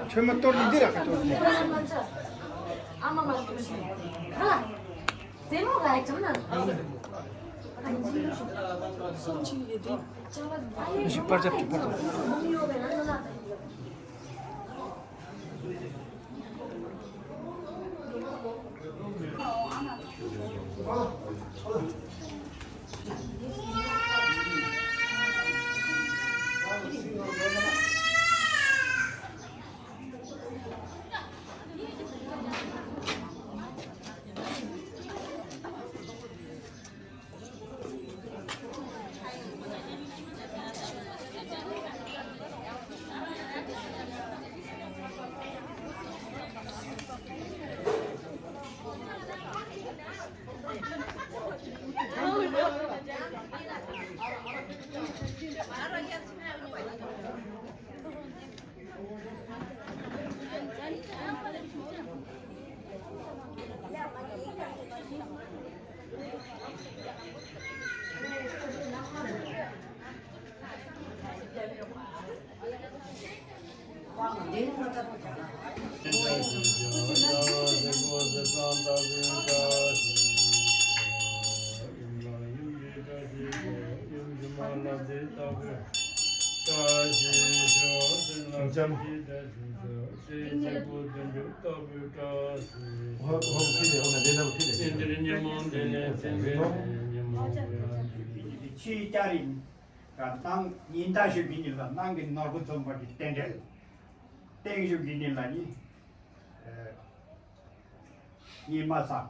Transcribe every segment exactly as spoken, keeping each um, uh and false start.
ཆོས་མ་གཏོར་ནི་འདི་ར་ག་གཏོར་ནི། ཨ་མ་མ་གཏོར་ཤིང་། ཧ་ལ། ཟེ་མོ་ག་ཅང་ན། ཞིག་པར་ཅབ་ཅིག་པར་ཅབ། ཕྱི་སྐྱ་རེངས་ཀ་ནང་ཉི་ཟླ་ཞུ་གི་ཉིན་ལ་ནང་གི་ནོར་བུ་འཛོམས་པ་གི་རྟེན་འབྲེལ། སྟེང་ཞུ་གི་ཉིན་ལ་ནི། ཉི་མ་བཟང་།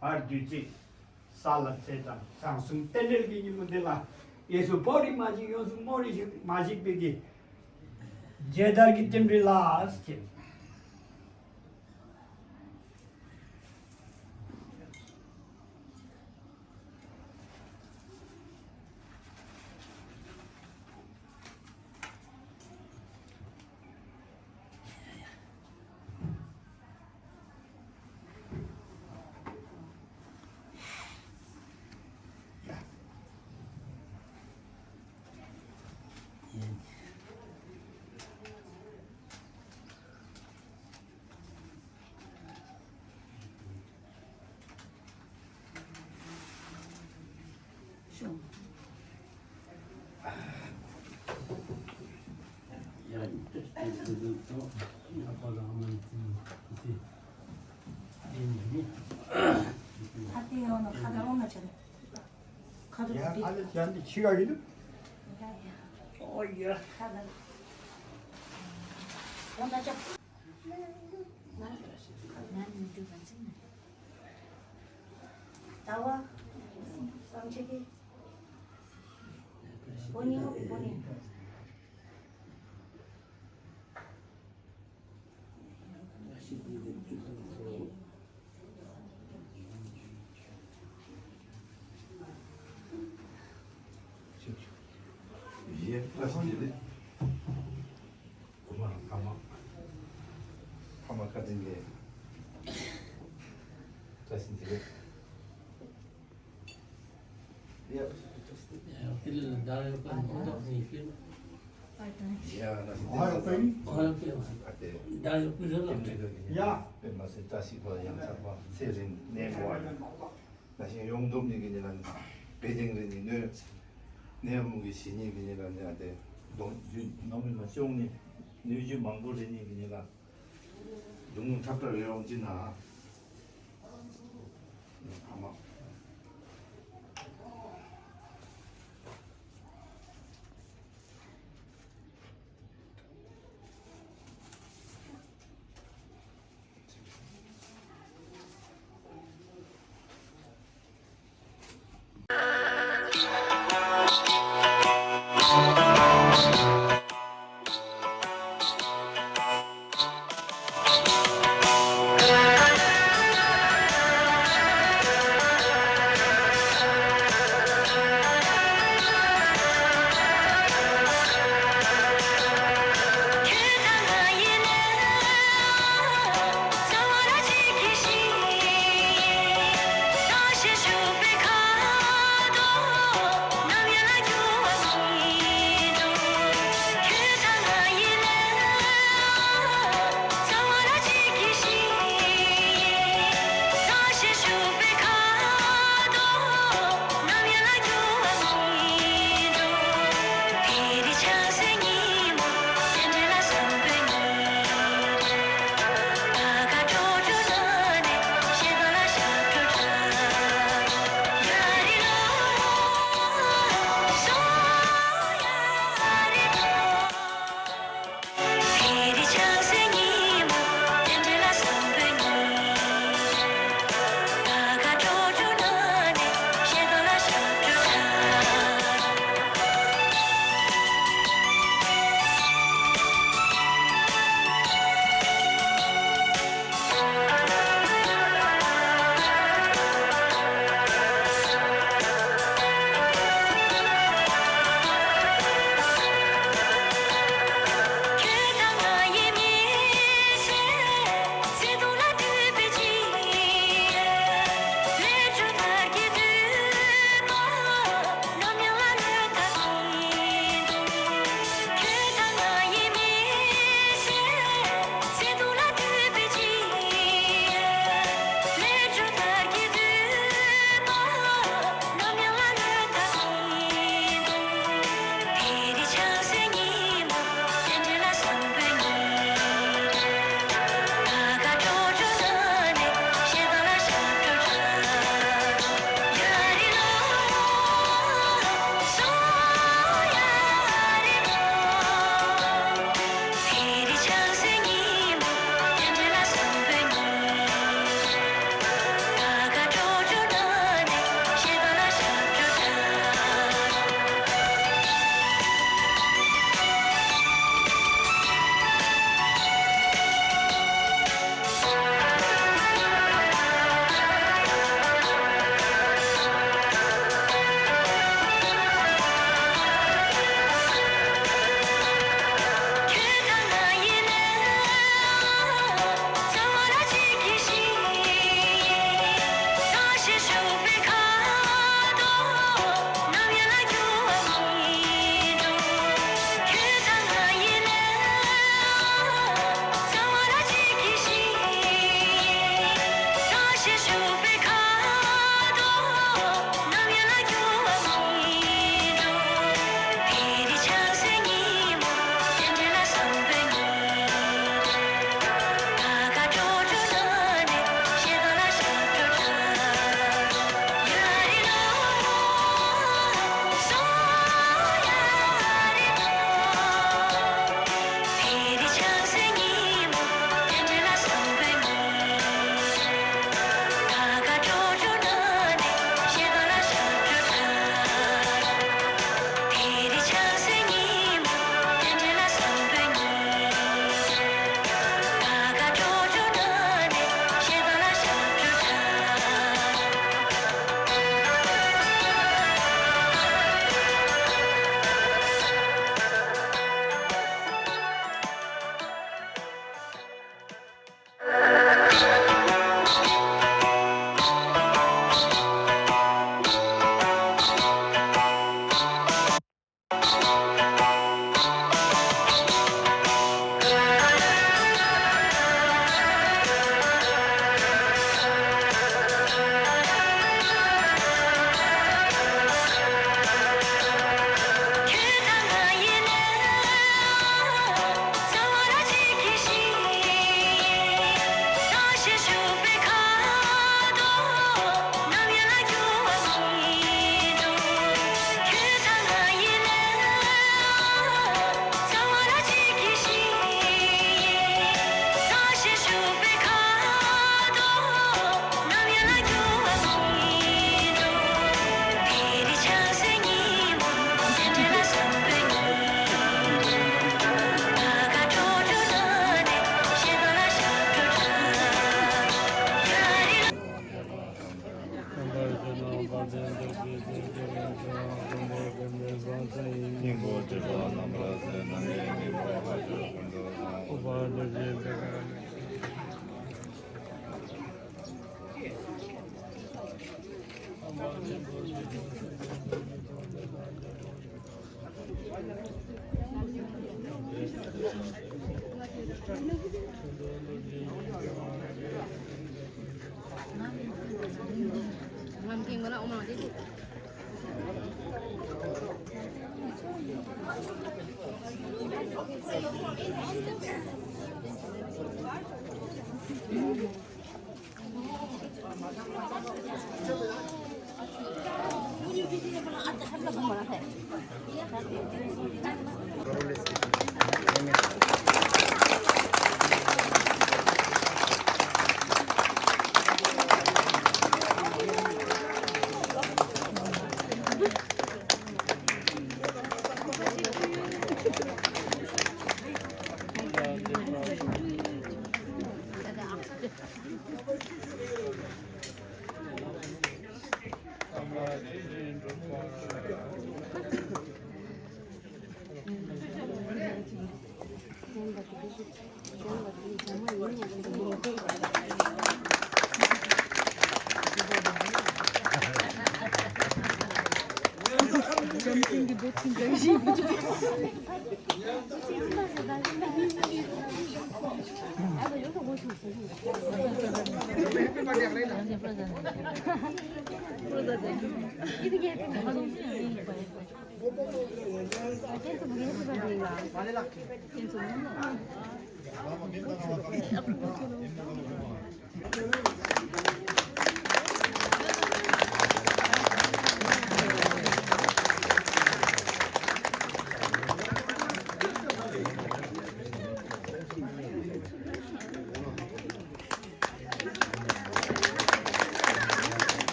བར་དུས་ཚིགས། ས་ལ་ཚེ་དང་བཟང་གསུམ་རྟེན་འབྲེལ་གྱི་ཉིན་མོ་འདི་ལ། གཡས་སུ་བོད་རིགས་མ་ཞིག་གཡོན་སུ་མོ་རིགས་ཤིག་མ་ཞིག་པའི་གི། མཇལ་དར་གྱི་རྟེན་འབྲེལ་ལ་ཟེར། ཁ་དོག་ཡ་འདི་ཁ་དོག་འདི་ཕྱི་ག་གི་འདུག་ཡ་ཡ། ཨོ་ཡ། ཁ་དོག་ཁ་དོག་ཟླ་བ། སང་ཆེ་གི། པོ་ནི་པོ་ནི། ཡེ་བཀྲ་ཤིས་བདེ་ལེགས། ཕ་མ་ཕ་མ་ཕ་མ་བཀའ་དྲིན་ལས། བཀྲ་ཤིས་བདེ་ལེགས།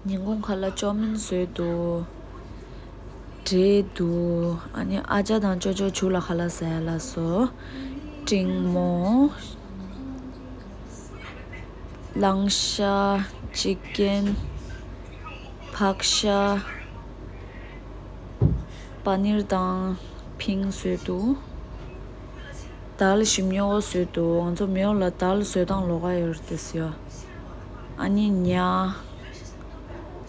ཉིན་གུང་ཁ་ལག་ཅོ་མིན་བཟོས་འདུག་འབྲས་འདུག་ཨ་ནི་ཨ་ཅག་དང་ཅོ་ཅོ་ཇུ་ལ་ཁ་ལག་ཟ་ཡ་ལ་སོ། སྤྲིང་མོ། གླང་ཤ། ཅི་ཀན། ཕག་ཤ། པ་ནིར་དང་ཕིང་བཟོས་འདུག་དལ་ཞིམ་ཉོ་བ་བཟོས་འདུག་ང་ཚོ་མེའོ་ལ་དལ་བཟོས་སྟངས་ལོགས་ཀ་ཡོད་རེད་དེ་ཟེར། ཨ་ནི་ཉ།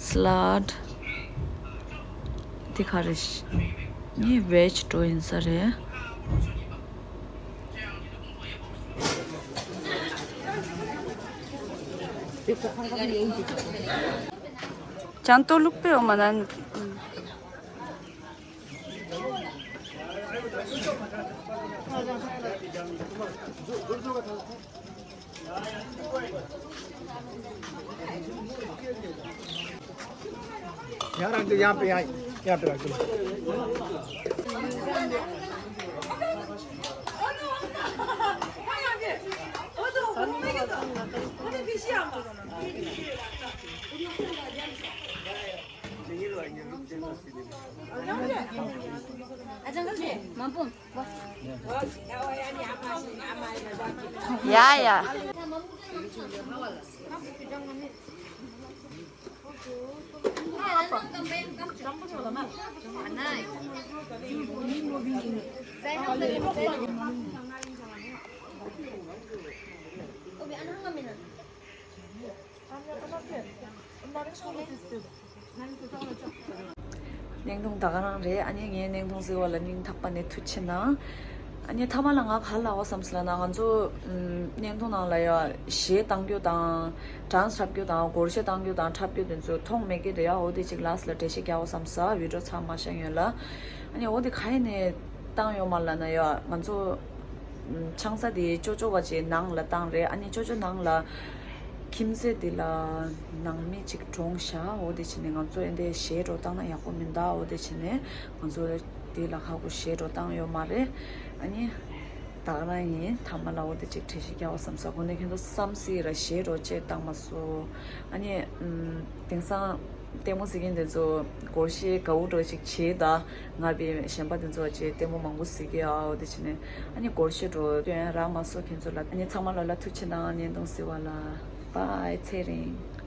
སླད། དེ་ག་རེ་ནི་བེཇ་འགྲོ་ཡིན་ས་རེད། ཅང་ཏོ་ལུག་པའི་འོ་མ་ན། ཡར་རང་དུ་ཡར་པེ་ཡར་ཡར་པེ་རང་དུ། ཡ་ཡ། བརྙན་ཐུང་ད་ག་རང་རེད། ཨ་ནི་ངས་བརྙན་ཐུང་གཟིགས་པ་ལ་སྙིང་ཐག་པ་ནས་ཐུགས་རྗེ་ཆེ་གནང་། ཨ་ནི་མཐའ་མ་ལ་ང་ག་རེ་ལབ་དགོས་བསམ་སོང་ལབ་ན། ང་ཚོ་ཨམ་བརྙན་ཐུང་ནང་ལ་ཡ་གཞས་བཏང་རྒྱུ་དང་ཌན་སི་འཁྲབ་རྒྱུ་དང་སྒོར་གཞས་བཏང་རྒྱུ་དང་འཁྲབ་རྒྱུ་དེ་ཚོ་མཐོང་མེད་ཀྱི་འདུག་ཡ། འོ་དེ་ཅིག་ལགས་ལ་འགྲེལ་བཤད་རྒྱག་དགོས་བསམ་སོང་། བི་ཌི་ཡོ་ཚར་མ་བཞག་ཡོད་ལ། ཨ་ནི་འོ་དེ་ག་ཡིན་ནས་བཏང་ཡོད་མ་ལབ་ན་ཡ། ང་ཚོ་ཨམ་ཆང་ས་དེ་ཅོ་ཅོ་བ་ཅིག་ནང་ལ་བཏང་རེད། ཨ་ནི་ཅོ་ཅོ་ནང་ལ་ཁྱིམ་མཚེས་དེ་ལ་ནང་མི་ཅིག་གྲོངས་ཤག་འོ་དེ་བྱས་ནས་ང་ཚོ་ཨེ་འདྲས་གཞས་འདྲ་བཏང་ན་ཡག་པོ་མིན་འདུག་འོ་དེ་བྱས་ནས་ང་ཚོ་དེ་ལ་ཁག་པོ་གཞས་འདྲ་བཏང་ཡོད་མ་རེད། ཨ་ནི་ད་ག་རང་ཡིན། མཐའ་མ་ལ་འོ་དེ་ཅིག་འགྲེལ་བཤད་རྒྱག་དགོས་བསམ་སོང་། དངོས་གནས་ཁྱེད་ཚོ་བསམ་སྲིད་ར། གཞས་འདྲ་བཅས་བཏང་མ་སོང་། ཨ་ནི་ཨམ་དེང་སང་ལྟད་མོ་གཟིགས་མཁན་དེ་ཚོ་སྒོར་གཞས་དགའ་བོ་འདྲ་ཅིག་བྱེད་ད། ང་བའི་གཞན་པ་དེ་ཚོ་བཅས་ལྟད་མོ་མང་པོ་གཟིགས་ཀྱི་ཡོད། འོ་དེ་བྱས་ནས་ཨ་ནི་སྒོར་གཞས་འདྲ་བཏོན་རག་མ་སོང་ཁྱེད་ཚོ་ལ། ཨ་ནི་ཚང་མ་ལོ་ལ་ཐུགས་རྗེ་ཆེ་གནང་། བརྙན་ཐུང་གཟིགས་པ་ལ། བཱའི། ཚེ་རིང་།